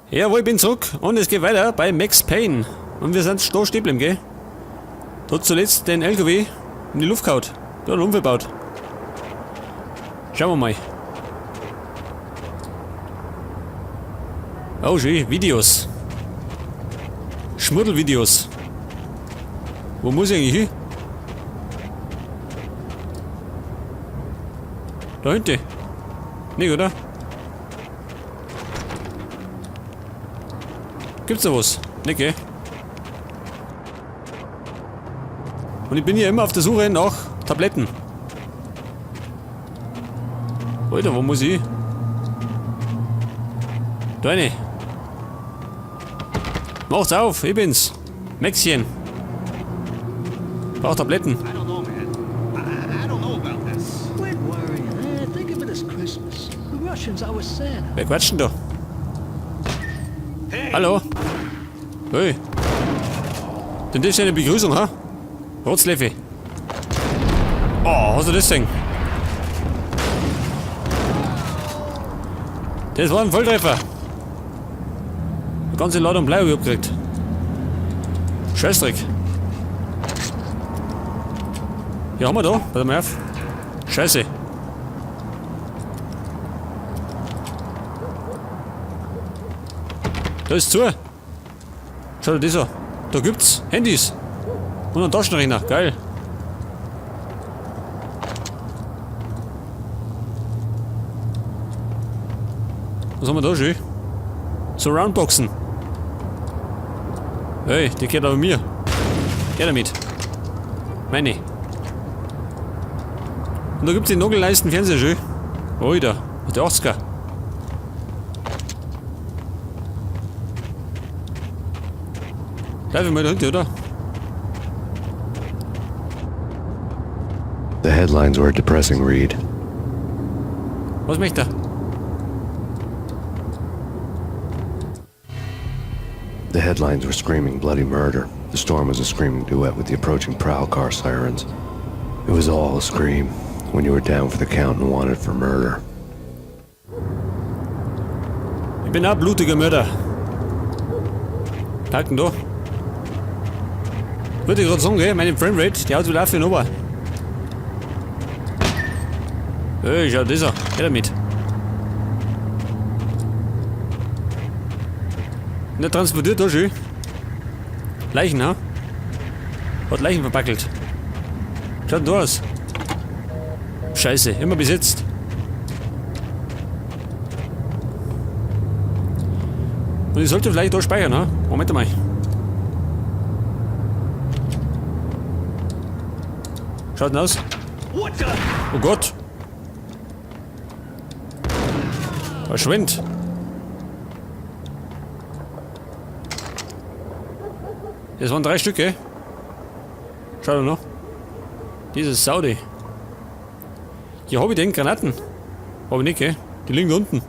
Jawohl, ich bin zurück und es geht weiter bei Max Payne. Und wir sind da stehen geblieben, gell? Da hat zuletzt den LKW in die Luft gehauen. Da hat einen Unfall gebaut. Schauen wir mal. Oh schön, Videos. Schmuddelvideos. Wo muss ich eigentlich hin? Da hinten. Nicht, oder? Gibt's da was? Nicht, gell? Und ich bin hier immer auf der Suche nach Tabletten. Alter, wo muss ich? Da rein. Macht's auf, ich bin's. Maxchen. Brauch Tabletten. I don't know, man. I don't know about this. Quit worrying, man. Think of it as Christmas. The Russians our Santa. Wer quatscht denn da? Hey! Hallo? Hey. Denn das ist ja eine Begrüßung, ha? Rotzleffe. Oh, hast du das gesehen? Das war ein Volltreffer. Eine ganze Ladung Blei hab ich abgekriegt. Scheißdreck. Ja, haben wir da. Warte mal auf. Scheiße. Da ist zu. Schau dir das an. Da gibt's Handys. Und einen Taschenrechner. Geil. Was haben wir da schön? Surroundboxen. Hey, die gehört aber mir. Geh damit. Meine. Und da gibt's den nagelneuesten Fernseher schön. Alter, der 80er. Bleib ich mal da hinten, oder? The headlines were a depressing read. Was möchte er? The headlines were screaming bloody murder. The storm was a screaming duet with the approaching prowl car sirens. It was all a scream when you were down for the count and wanted for murder. Ich bin auch blutiger Mörder. Parken da. Würde ich gerade sagen, gell? Meine Framerate, die haut wieder auf den Ober. Hey, schau das an. Geh damit. Und der transportiert da schön. Leichen, ha? Hat Leichen verpackelt. Schaut denn da aus? Scheiße, immer besetzt. Und ich sollte vielleicht da speichern, ha? Moment mal. Schaut denn aus? What the? Oh Gott! Verschwind! Das waren 3 Stück, gell? Schau doch noch. Dieses Saudi. Hier hab ich denn Granaten? Hab ich nicht, gell? Die liegen da unten.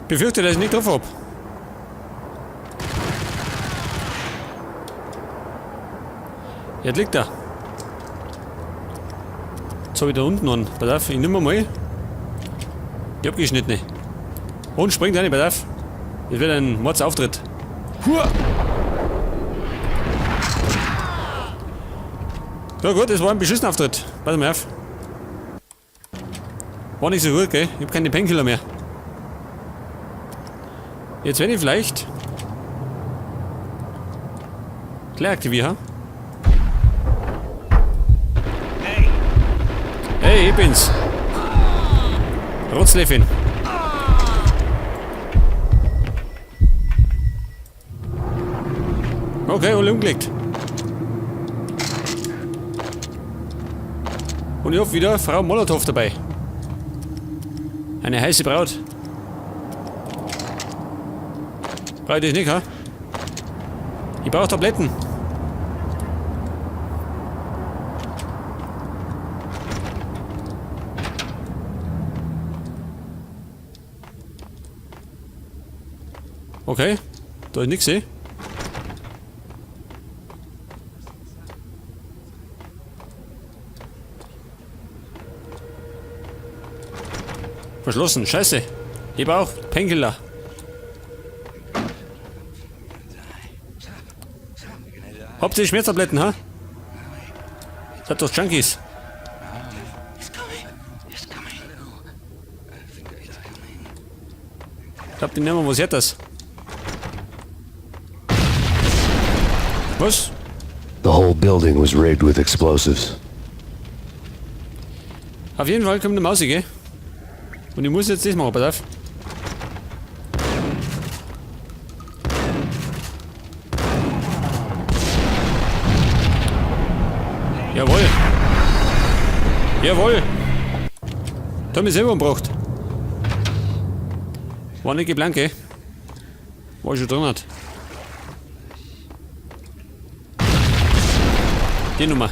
Befürchte, dass ich nicht drauf hab. Jetzt liegt er. Jetzt hab ich da unten einen. Pass auf, ich nehme mal die abgeschnittene. Und springt rein, pass auf. Das wird ein Mordsauftritt. Hua! Ja gut, das war ein beschissener Auftritt. Pass mal auf. War nicht so gut, gell? Ich hab keine Painkiller mehr. Jetzt werde ich vielleicht gleich aktivieren. Hey! Hey, ich bin's. Rotzleffin. Okay, alle umgelegt. Und ich hab wieder Frau Molotow dabei. Eine heiße Braut. Brauch ich das nicht, ha? Ich brauch Tabletten. Okay, da ist nix, eh? Verschlossen, scheiße. Heb auf, Painkiller. Habt ihr Schmerztabletten, ha? Seid doch Junkies. Ich glaub, die nehmen wir, was hört das? Was? The whole building was rigged with explosives. Auf jeden Fall kommt eine Maus, gell? Und ich muss jetzt das machen, pass auf. Jawohl. Jawohl. Da hab ich selber umgebracht. War nicht geplant, gell? War schon drin hat. Die Nummer.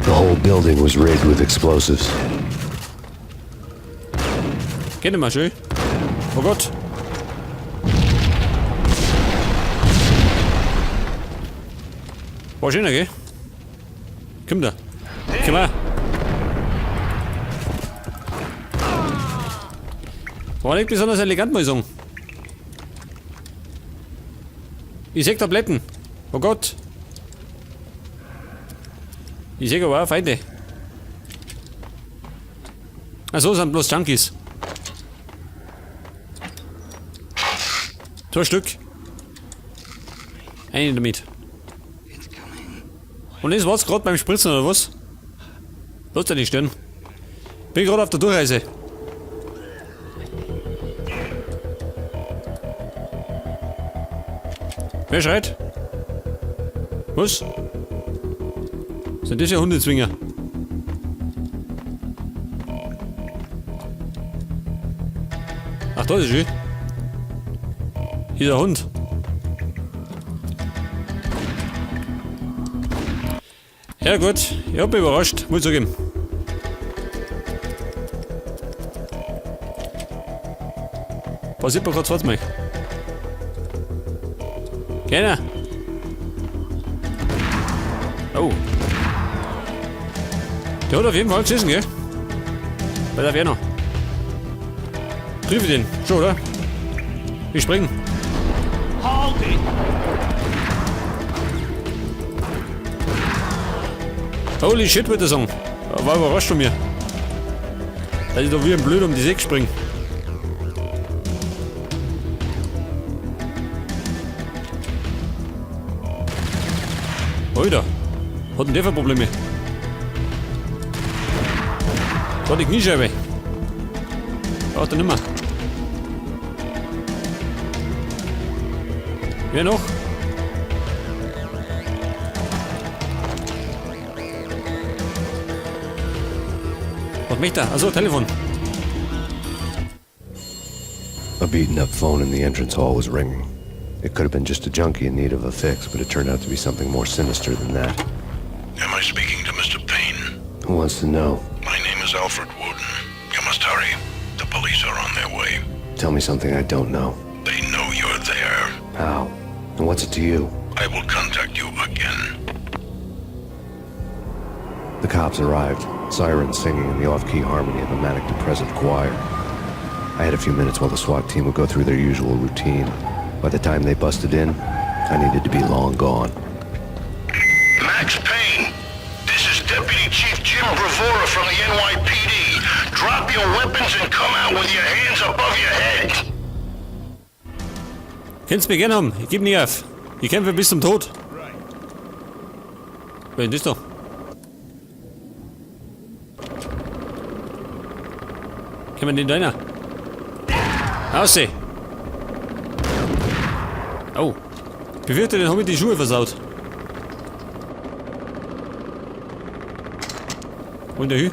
The whole building was rigged with explosives. Geht nicht mehr, schön. Oh Gott. War schöner, gell? Komm da. Komm her. War nicht besonders elegant, muss ich sagen. Ich seh Tabletten. Oh Gott. Ich seh aber auch Feinde. Ach so, sind bloß Junkies. Zwei Stück. Eine damit. Und das war's gerade beim Spritzen, oder was? Lass dich nicht stören. Bin gerade auf der Durchreise. Wer schreit? Was? Sind das ja Hundezwinger? Ach, da ist sie. Hier der Hund. Ja gut, ich hab mich überrascht, muss ich zugeben. Passiert mir grad zweites Mal. Keiner. Oh. Der hat auf jeden Fall geschissen, gell? Bei der Werner. Prüfe den. Schon, oder? Wir springen. Halt it! Holy shit, würde ich sagen. War überrascht von mir. Dass ich da wie ein Blöd um die Säge spring. Alter, hat denn der für Probleme? Da die Kniescheibe. Braucht er nimmer. Wer noch? Was möchte er? Achso, Telefon. A beaten up phone in the entrance hall was ringing. It could have been just a junkie in need of a fix, but it turned out to be something more sinister than that. Am I speaking to Mr. Payne? Who wants to know? My name is Alfred Woden. You must hurry. The police are on their way. Tell me something I don't know. They know you're there. How? And what's it to you? I will contact you again. The cops arrived, sirens singing in the off-key harmony of a manic depressive choir. I had a few minutes while the SWAT team would go through their usual routine. By the time they busted in, I needed to be long gone. Max Payne, this is Deputy Chief Jim Bravura from the NYPD. Drop your weapons and come out with your hands above your head. Könnt's mir gern haben. Ich geb nie auf. Ich kämpfe bis zum Tod. Wer ist das da? Kann man den da rein? Ausseh! Oh. Befürchte, den hab ich die Schuhe versaut. Wo ist der hin?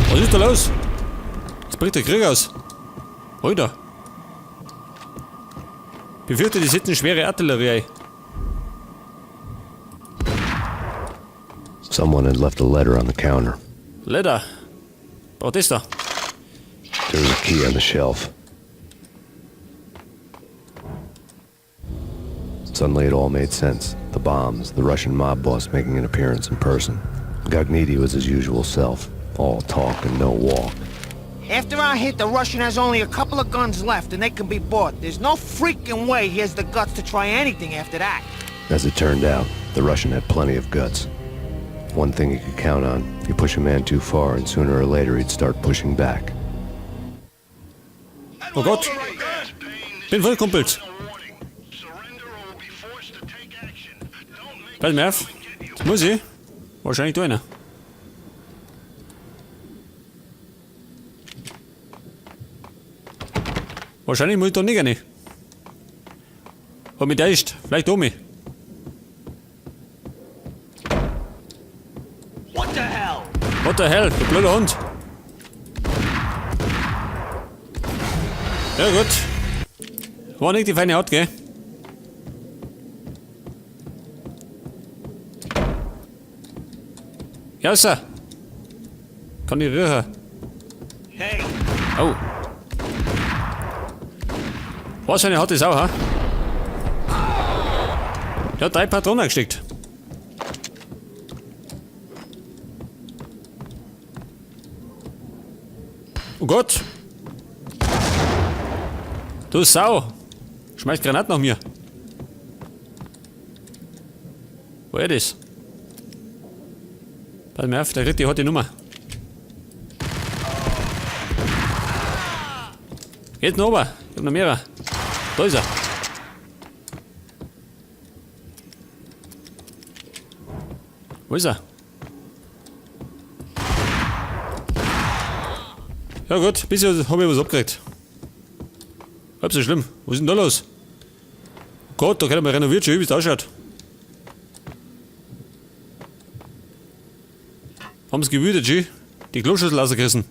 Was ist da los? Jetzt bricht der Krieg aus. Alter. Befürchte, die setzen schwere Artillerie ein. Someone had left a letter on the counter. Letter. Braucht das da? There was a key on the shelf. Suddenly it all made sense. The bombs, the Russian mob boss making an appearance in person. Gognitti was his usual self, all talk and no walk. After I hit, the Russian has only a couple of guns left and they can be bought. There's no freaking way he has the guts to try anything after that. As it turned out, the Russian had plenty of guts. One thing you could count on, you push a man too far and sooner or later he'd start pushing back. Oh Gott. Bin voll, Kumpels. Pass mir auf. Das muss ich. Wahrscheinlich da einer. Wahrscheinlich muss ich da nicht rein. Hab mich täuscht. Vielleicht omi. What the hell? What the hell, du blöder Hund. Ja gut. War nicht die feine Haut, gell? Ja, Sir. Kann ich rühren. Hey, Oh. Was für eine harte Sau, ha? Der hat 3 Patronen gesteckt. Oh Gott! Du Sau! Schmeißt Granaten nach mir. Wo ist das? Pass mir auf, der Ritti hat die Nummer. Geht noch runter. Ich hab noch mehrere. Da ist er. Wo ist er? Ja gut, bisher hab ich was abgekriegt. Halb so schlimm. Was ist denn da los? Oh Gott, da kann man renoviert schon, wie es ausschaut. Haben's gewütet, schön. Die Kloschüssel rausgerissen.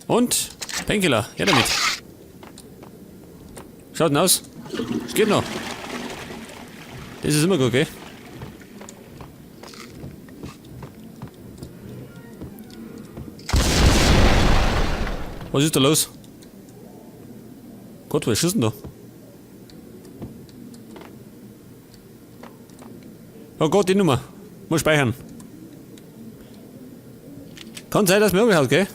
Und Painkiller, her damit. Schaut denn aus? Es geht noch. Das ist immer gut, gell? Was ist da los? Gott, was ist denn da? Oh Gott, die Nummer. Muss speichern. Kann sein, dass mir umgehaut, gell?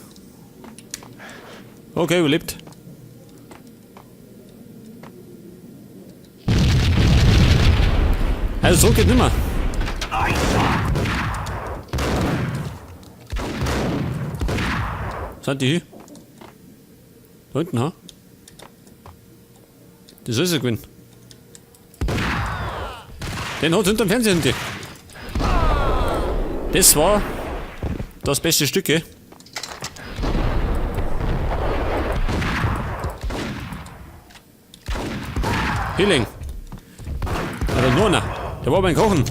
Okay, überlebt. Also so geht nimmer. Sind die hier? Da hinten, ha? Das ist er gewesen. Den hat hinterm Fernseher hinten. Das war das beste Stück, gell? Healing. Also nur einer. Der war beim Kochen.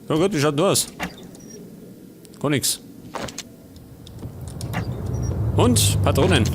Oh Gott, wie schaut denn das aus? Gar nix. Und Patronen.